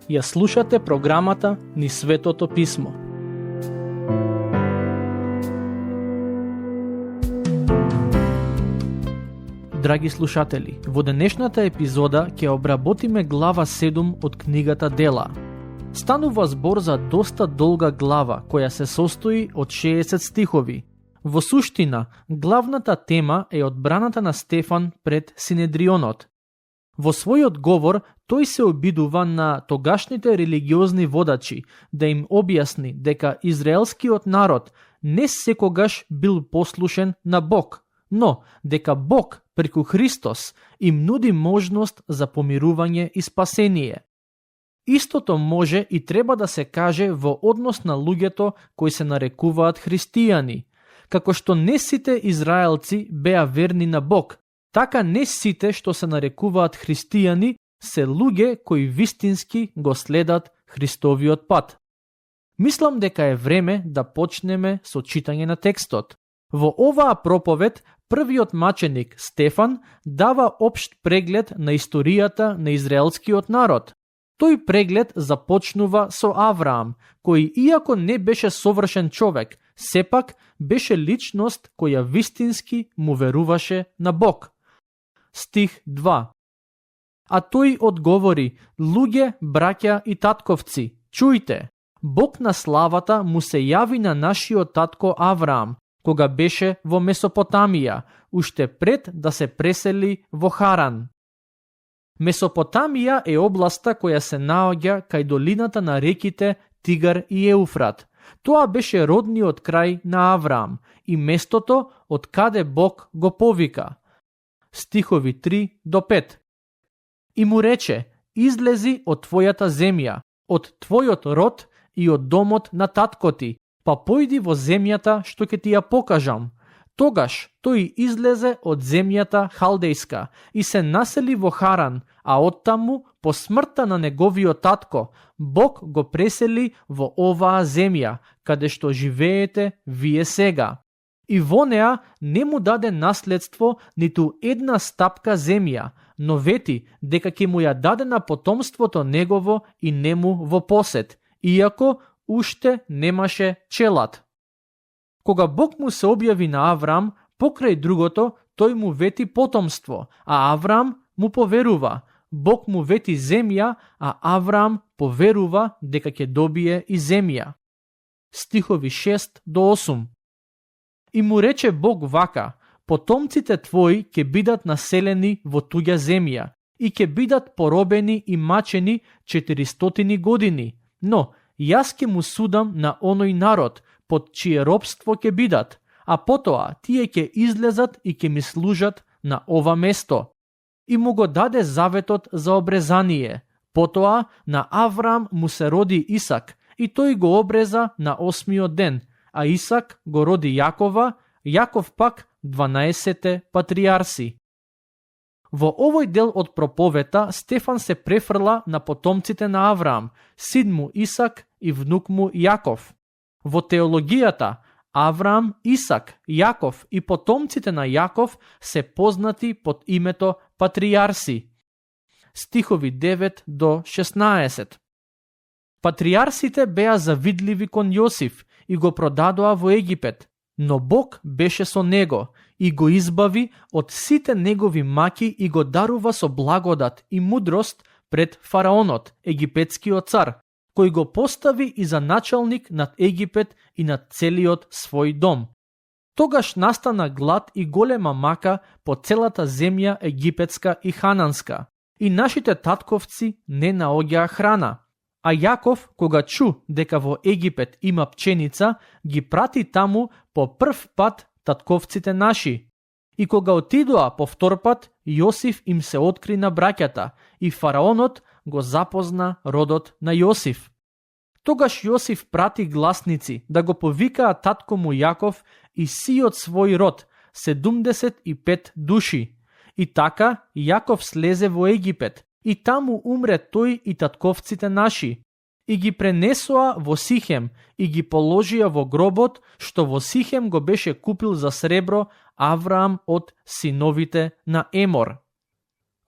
Ја слушате програмата Низ Светото Писмо. Драги слушатели, во денешната епизода ќе обработиме глава 7 од книгата Дела. Станува збор за доста долга глава, која се состои од 60 стихови. Во суштина, главната тема е одбраната на Стефан пред Синедрионот. Во својот говор, тој се обидува на тогашните религиозни водачи да им објасни дека израелскиот народ не секогаш бил послушен на Бог, но дека Бог преку Христос им нуди можност за помирување и спасение. Истото може и треба да се каже во однос на луѓето кои се нарекуваат христијани. Како што не сите израелци беа верни на Бог, така не сите што се нарекуваат христијани се луѓе кои вистински го следат Христовиот пат. Мислам дека е време да почнеме со читање на текстот. Во оваа проповед, првиот маченик Стефан дава општ преглед на историјата на израелскиот народ. Тој преглед започнува со Авраам, кој иако не беше совршен човек, сепак беше личност која вистински му веруваше на Бог. Стих 2. А тој одговори: луѓе, браќа и татковци, чујте, Бог на славата му се јави на нашиот татко Авраам, кога беше во Месопотамија, уште пред да се пресели во Харан. Месопотамија е областа која се наоѓа кај долината на реките Тигар и Еуфрат. Тоа беше родниот крај на Авраам и местото од каде Бог го повика. Стихови 3 до 5. И му рече: излези од твојата земја, од твојот род и од домот на татко ти, па појди во земјата што ќе ти ја покажам. Тогаш тој излезе од земјата Халдејска и се насели во Харан, а оттаму, по смртта на неговиот татко, Бог го пресели во оваа земја, каде што живеете вие сега. И во неа не му даде наследство ниту една стапка земја, но вети дека ќе му ја даде на потомството негово и нему во посет, иако уште немаше челад. Кога Бог му се објави на Авраам, покрај другото, тој му вети потомство, а Авраам му поверува. Бог му вети земја, а Авраам поверува дека ќе добие и земја. Стихови 6 до 8. И му рече Бог вака: потомците твои ќе бидат населени во туѓа земја и ќе бидат поробени и мачени 400 години, но јас ќе му судам на оној народ под чие робство ќе бидат, а потоа тие ќе излезат и ќе ми служат на ова место. И му го даде заветот за обрезание. Потоа на Авраам му се роди Исак и тој го обреза на 8-миот ден, а Исак го роди Јакова, Јаков пак 12 патријарси. Во овој дел од проповета Стефан се префрла на потомците на Авраам, син му Исак и внук му Јаков. Во теологијата, Авраам, Исак, Јаков и потомците на Јаков се познати под името патријарси. Стихови 9 до 16. Патријарсите беа завидливи кон Јосиф и го продадоа во Египет, но Бог беше со него и го избави од сите негови маки и го дарува со благодат и мудрост пред фараонот, египетскиот цар, кој го постави и за началник над Египет и над целиот свој дом. Тогаш настана глад и голема мака по целата земја египетска и хананска, и нашите татковци не наоѓаа храна. А Јаков, кога чу дека во Египет има пченица, ги прати таму по прв пат татковците наши. И кога отидоа по втор пат, Јосиф им се откри на браќата и фараонот го запозна родот на Јосиф. Тогаш Јосиф прати гласници да го повикаат татко му Јаков и сиот свој род, 75 души. И така Јаков слезе во Египет и таму умре тој и татковците наши. И ги пренесоа во Сихем и ги положија во гробот, што во Сихем го беше купил за сребро Авраам од синовите на Емор.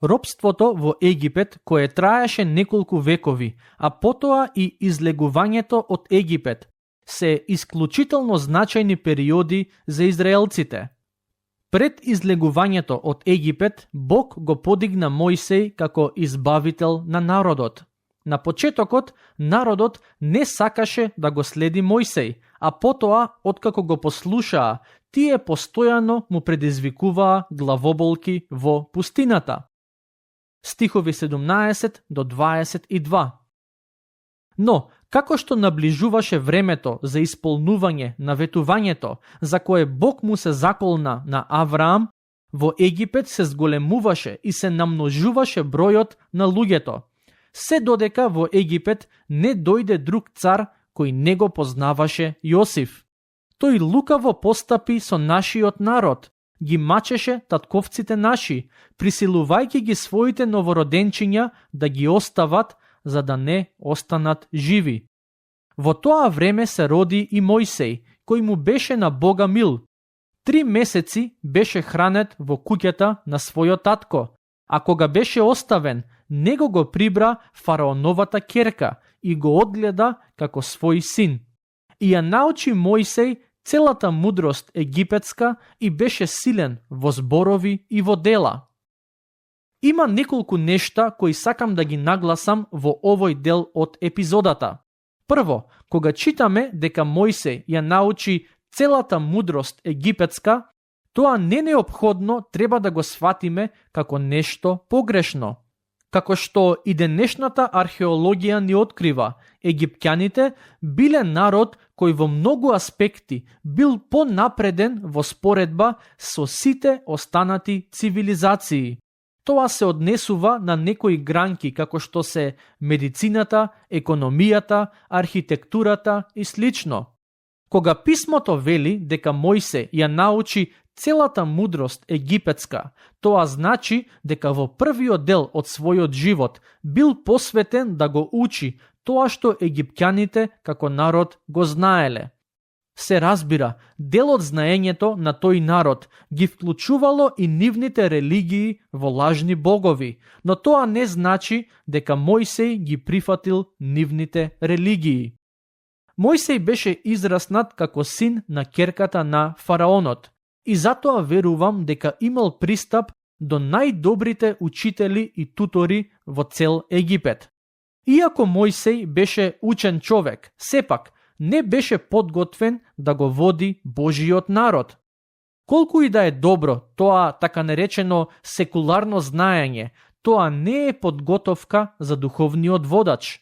Робството во Египет, кое траеше неколку векови, а потоа и излегувањето од Египет, се исклучително значајни периоди за израелците. Пред излегувањето од Египет, Бог го подигна Мојсей како избавител на народот. На почетокот, народот не сакаше да го следи Мојсей, а потоа, откако го послушаа, тие постојано му предизвикуваа главоболки во пустината. Стихови 17 до 22. Но, како што наближуваше времето за исполнување на ветувањето, за кое Бог му се заколна на Авраам, во Египет се зголемуваше и се намножуваше бројот на луѓето, се додека во Египет не дојде друг цар кој не го познаваше Јосиф. Тој лукаво постапи со нашиот народ, ги мачеше татковците наши, присилувајќи ги своите новороденчиња да ги остават, за да не останат живи. Во тоа време се роди и Мојсей, кој му беше на Бога мил. 3 месеци беше хранет во куќата на својот татко, а кога беше оставен, него го прибра фараоновата ќерка и го одгледа како свој син. И ја научи Мојсей целата мудрост египетска и беше силен во зборови и во дела. Има неколку нешта кои сакам да ги нагласам во овој дел од епизодата. Прво, кога читаме дека Мојсей ја научи целата мудрост египетска, тоа не неопходно треба да го сватиме како нешто погрешно. Како што и денешната археологија ни открива, египтјаните биле народ кој во многу аспекти бил понапреден во споредба со сите останати цивилизации. Тоа се однесува на некои гранки како што се медицината, економијата, архитектурата и слично. Кога писмото вели дека Мојсе ја научи целата мудрост египетска, тоа значи дека во првиот дел од својот живот бил посветен да го учи тоа што египтјаните како народ го знаеле. Се разбира, дел од знаењето на тој народ ги вклучувало и нивните религии во лажни богови, но тоа не значи дека Мојсей ги прифатил нивните религии. Мојсей беше израснат како син на ќерката на фараонот и затоа верувам дека имал пристап до најдобрите учители и тутори во цел Египет. Иако Мојсей беше учен човек, сепак не беше подготвен да го води Божиот народ. Колку и да е добро тоа така наречено секуларно знаење, тоа не е подготовка за духовниот водач.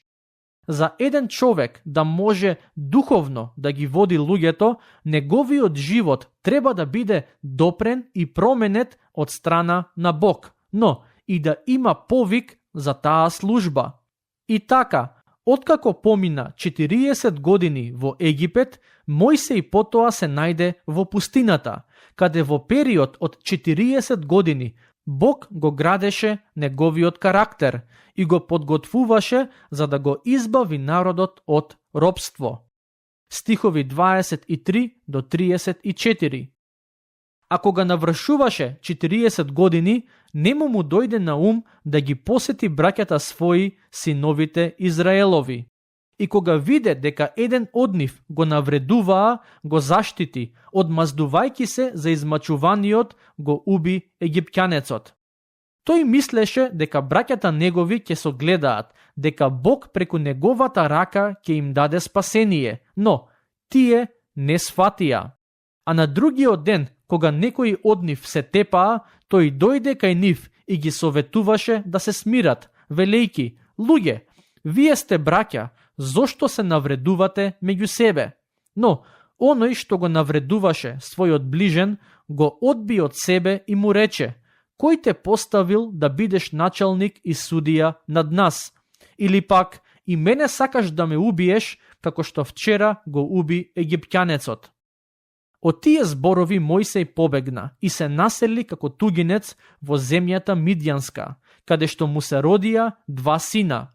За еден човек да може духовно да ги води луѓето, неговиот живот треба да биде допрен и променет од страна на Бог, но и да има повик за таа служба. И така, откако помина 40 години во Египет, Мојсей потоа се најде во пустината, каде во период од 40 години Бог го градеше неговиот карактер и го подготвуваше за да го избави народот од робство. Стихови 23 до 34. А кога навршуваше 40 години, нему му дојде на ум да ги посети браќата своји, синовите Израелови. И кога виде дека еден од нив го навредуваа, го заштити, одмаздувајќи се за измачуваниот, го уби египтјанецот. Тој мислеше дека браќата негови ќе согледаат, дека Бог преку неговата рака ќе им даде спасение, но тие не сфатија. А на другиот ден, кога некои од нив се тепаа, тој дојде кај нив и ги советуваше да се смират, велејки: луѓе, вие сте браќа, зошто се навредувате меѓу себе? Но оној што го навредуваше својот ближен, го одби од себе и му рече: кој те поставил да бидеш началник и судија над нас? Или пак и мене сакаш да ме убиеш, како што вчера го уби египтјанецот? Од тие зборови Мојсей побегна и се насели како тугинец во земјата Мидјанска, каде што му се родија 2 сина.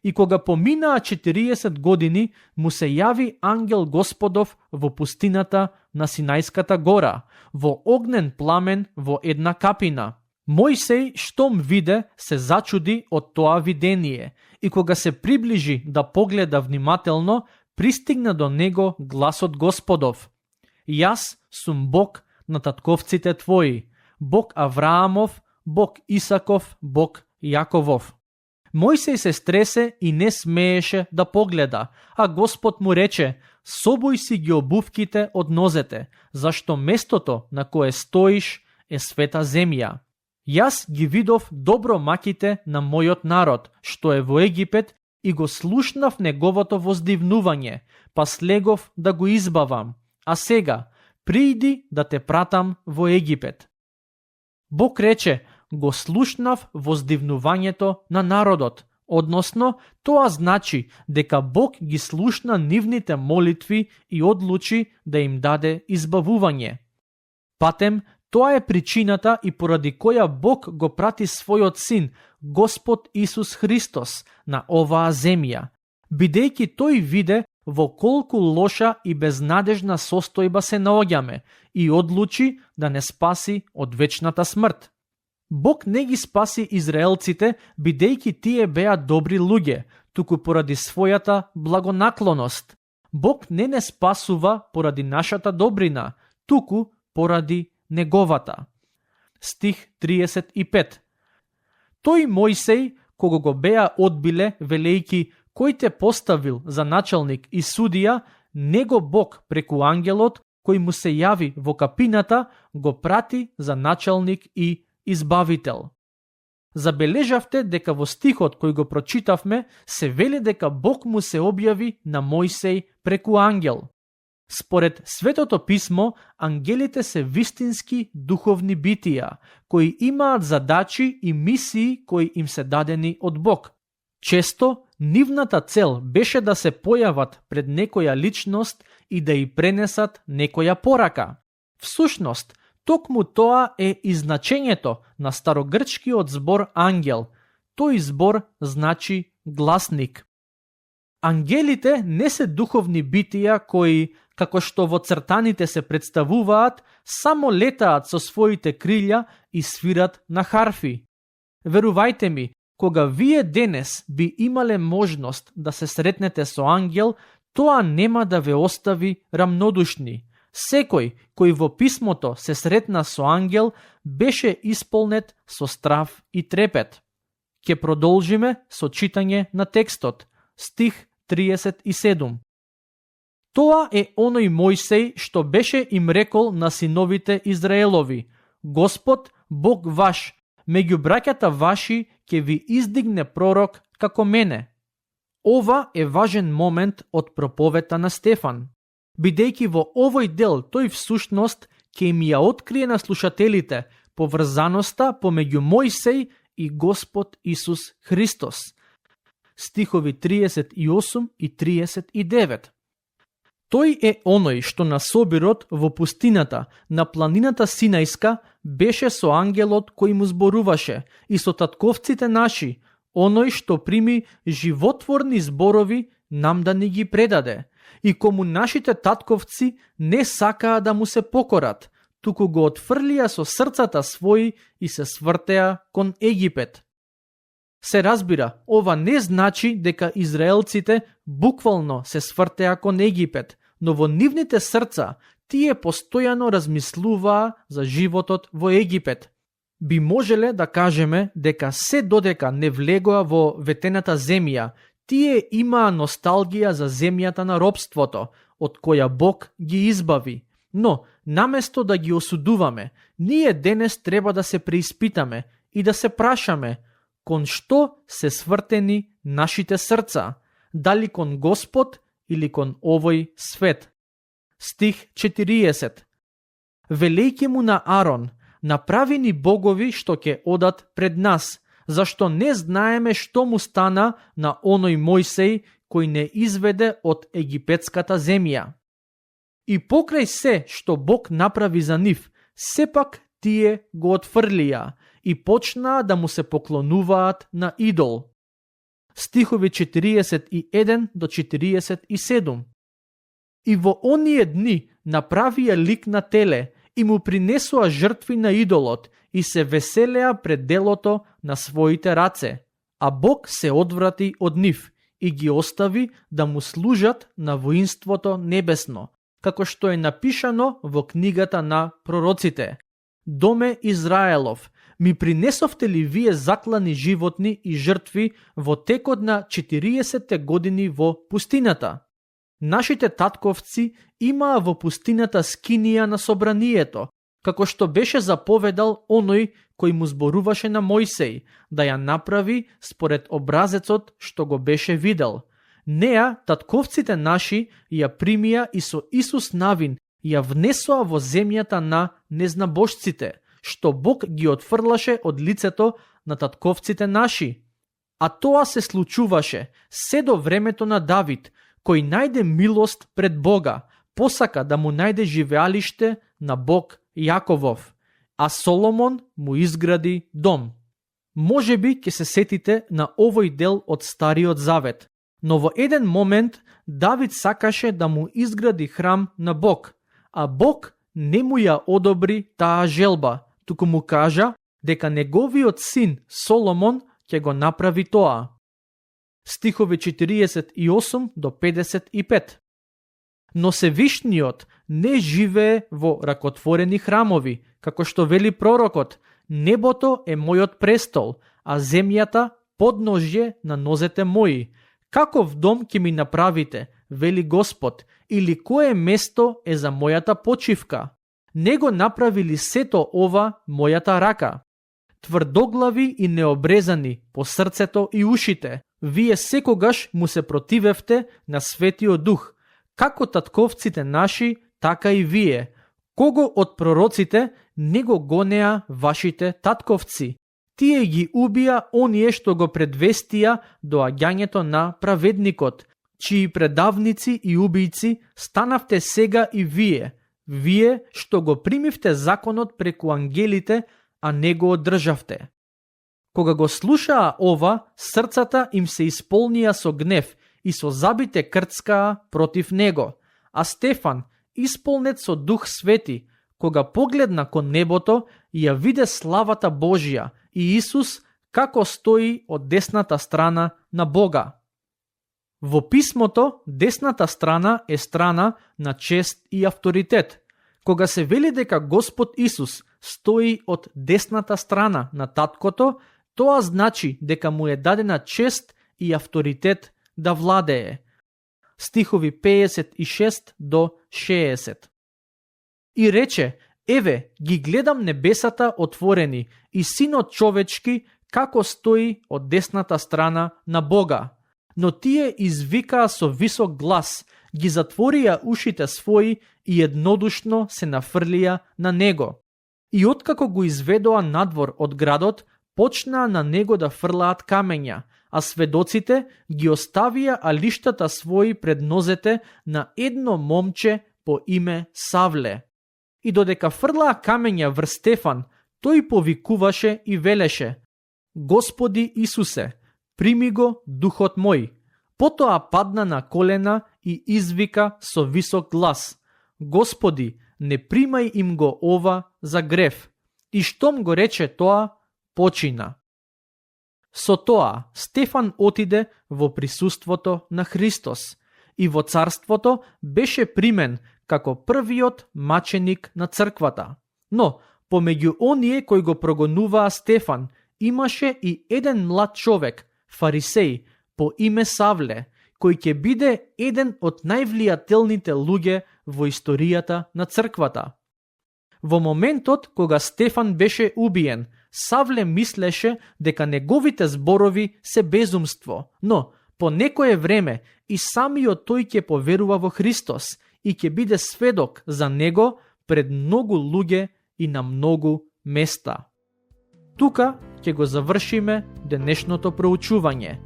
И кога поминаа 40 години, му се јави ангел Господов во пустината на Синајската гора, во огнен пламен во една капина. Мојсей штом виде, се зачуди од тоа видение и кога се приближи да погледа внимателно, пристигна до него гласот Господов. Јас сум Бог на татковците твои, Бог Авраамов, Бог Исаков, Бог Јаковов. Мојсей се стресе и не смееше да погледа, а Господ му рече: собој си ги обувките од нозете, зашто местото на кое стоиш е света земја. Јас ги видов добро маките на мојот народ, што е во Египет, и го слушнав неговото воздивнување, па слегов да го избавам, а сега пријди да те пратам во Египет. Бог рече: го слушнав воздивнувањето на народот, односно тоа значи дека Бог ги слушна нивните молитви и одлучи да им даде избавување. Патем, тоа е причината и поради која Бог го прати својот син, Господ Исус Христос, на оваа земја, бидејќи тој виде во колку лоша и безнадежна состојба се наоѓаме и одлучи да не спаси од вечната смрт. Бог не ги спаси израелците, бидејќи тие беа добри луѓе, туку поради својата благонаклоност. Бог не спасува поради нашата добрина, туку поради неговата. Стих 35. Тој Мојсей, кога го беа одбиле, велејки: кој те поставил за началник и судија, него Бог преку ангелот, кој му се јави во капината, го прати за началник и избавител. Забележавте дека во стихот кој го прочитавме се вели дека Бог му се објави на Мојсей преку ангел. Според Светото писмо, ангелите се вистински духовни битија, кои имаат задачи и мисии кои им се дадени од Бог. Често, нивната цел беше да се појават пред некоја личност и да ја пренесат некоја порака. Всушност, токму тоа е и значењето на старогрчкиот збор ангел. Тој збор значи гласник. Ангелите не се духовни битија кои, како што во цртаните се представуваат, само летаат со своите крилја и свират на харфи. Верувајте ми, кога вие денес би имале можност да се сретнете со ангел, тоа нема да ве остави рамнодушни. Секој кој во писмото се сретна со ангел беше исполнет со страв и трепет. Ке продолжиме со читање на текстот. Стих 37. Тоа е оној Мојсей што беше им рекол на синовите Израелови: Господ, Бог ваш, меѓу браќата ваши ќе ви издигне пророк како мене. Ова е важен момент од проповета на Стефан, бидејќи во овој дел тој всушност ќе им ја открие на слушателите поврзаноста помеѓу Мојсей и Господ Исус Христос. Стихови 38 и 39. Тој е оној што на собирот во пустината, на планината Синајска, беше со ангелот кој му зборуваше и со татковците наши, оној што прими животворни зборови нам да ни ги предаде, и кому нашите татковци не сакаа да му се покорат, туку го отфрлија со срцата своји и се свртеа кон Египет. Се разбира, ова не значи дека израелците буквално се свртеа кон Египет, но во нивните срца тие постојано размислуваа за животот во Египет. Би можеле да кажеме дека се додека не влегоа во ветената земја, тие имаа носталгија за земјата на робството, од која Бог ги избави. Но, наместо да ги осудуваме, ние денес треба да се преиспитаме и да се прашаме кон што се свртени нашите срца, дали кон Господ или кон овој свет. Стих 40. Велејќи му на Арон: направи ни богови што ќе одат пред нас, зашто не знаеме што му стана на оној Мојсей кој не изведе од египетската земја. И покрај се што Бог направи за нив, сепак тие го отфрлија и почнаа да му се поклонуваат на идол. Стихови 41 до 47. И во оние дни направија лик на теле и му принесоа жртви на идолот и се веселеа пред делото на своите раце, а Бог се одврати од нив и ги остави да му служат на воинството небесно, како што е напишано во книгата на пророците. Доме Израелов, ми принесовте ли вие заклани животни и жртви во текот на 40 години во пустината? Нашите татковци имаа во пустината скинија на собранието, како што беше заповедал оној кој му зборуваше на Мојсей, да ја направи според образецот што го беше видел. Неа татковците наши ја примија и со Исус Навин ја внесоа во земјата на незнабожците, што Бог ги отфрлаше од лицето на татковците наши. А тоа се случуваше се до времето на Давид, кој најде милост пред Бога, посака да му најде живеалиште на Бог Јаковов, а Соломон му изгради дом. Можеби ќе се сетите на овој дел од Стариот Завет, но во еден момент Давид сакаше да му изгради храм на Бог, а Бог не му ја одобри таа желба, туку му кажа дека неговиот син Соломон ќе го направи тоа. Стихови 48 до 55. Но Севишниот не живее во ракотворени храмови, како што вели пророкот, небото е мојот престол, а земјата подножје на нозете мои. Каков дом ќе ми направите, вели Господ, или кое место е за мојата почивка? Не го направи ли сето ова мојата рака? Тврдоглави и необрезани по срцето и ушите, вие секогаш му се противевте на Светиот Дух, како татковците наши, така и вие. Кого од пророците не го гонеа вашите татковци? Тие ги убија оние што го предвестија доаѓањето на праведникот, чии предавници и убијци станавте сега и вие што го примивте законот преку ангелите, а не го одржавте. Кога го слушаа ова, срцата им се исполнија со гнев и со забите крцкаа против него, а Стефан, исполнет со Дух Свети, кога погледна кон небото, ја виде славата Божја и Исус како стои од десната страна на Бога. Во писмото, десната страна е страна на чест и авторитет. Кога се вели дека Господ Исус стои од десната страна на таткото, тоа значи дека му е дадена чест и авторитет да владее. Стихови 56 до 60. И рече, еве, ги гледам небесата отворени и синот човечки како стои од десната страна на Бога. Но тие извикаа со висок глас, ги затворија ушите своји и еднодушно се нафрлија на него. И откако го изведоа надвор од градот, почнаа на него да фрлаат камења, а сведоците ги оставија алиштата своји пред нозете на едно момче по име Савле. И додека фрлаа камења врз Стефан, тој повикуваше и велеше: Господи Исусе, прими го духот мој. Потоа падна на колена и извика со висок глас: Господи, не примај им го ова за грев. И штом го рече тоа, почина. Со тоа, Стефан отиде во присуството на Христос и во царството беше примен како првиот маченик на црквата. Но, помеѓу оние кои го прогонуваа Стефан, имаше и еден млад човек, фарисеј, по име Савле, кој ќе биде еден од највлијателните луѓе во историјата на црквата. Во моментот кога Стефан беше убиен, Савле мислеше дека неговите зборови се безумство, но по некое време и самиот тој ќе поверува во Христос и ќе биде сведок за него пред многу луѓе и на многу места. Тука ќе го завршиме денешното проучување.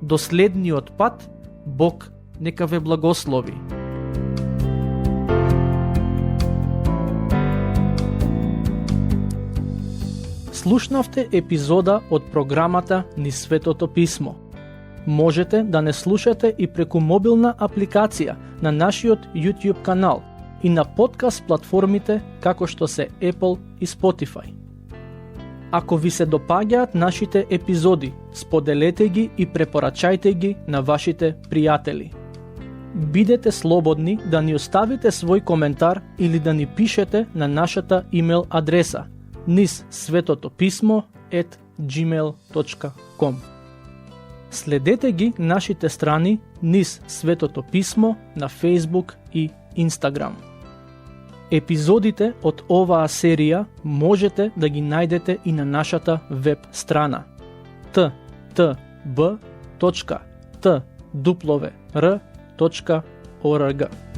До следниот пат, Бог нека ве благослови. Слушнавте епизода од програмата Низ Светото Писмо. Можете да не слушате и преку мобилна апликација на нашиот YouTube канал и на подкаст платформите како што се Apple и Spotify. Ако ви се допаѓаат нашите епизоди, споделете ги и препорачајте ги на вашите пријатели. Бидете слободни да ни оставите свој коментар или да ни пишете на нашата имейл адреса nizsvetotopисmo@gmail.com. Следете ги нашите страни Низ Светото писмо на Facebook и Instagram. Епизодите од оваа серија можете да ги најдете и на нашата веб страна ttb.twr.org.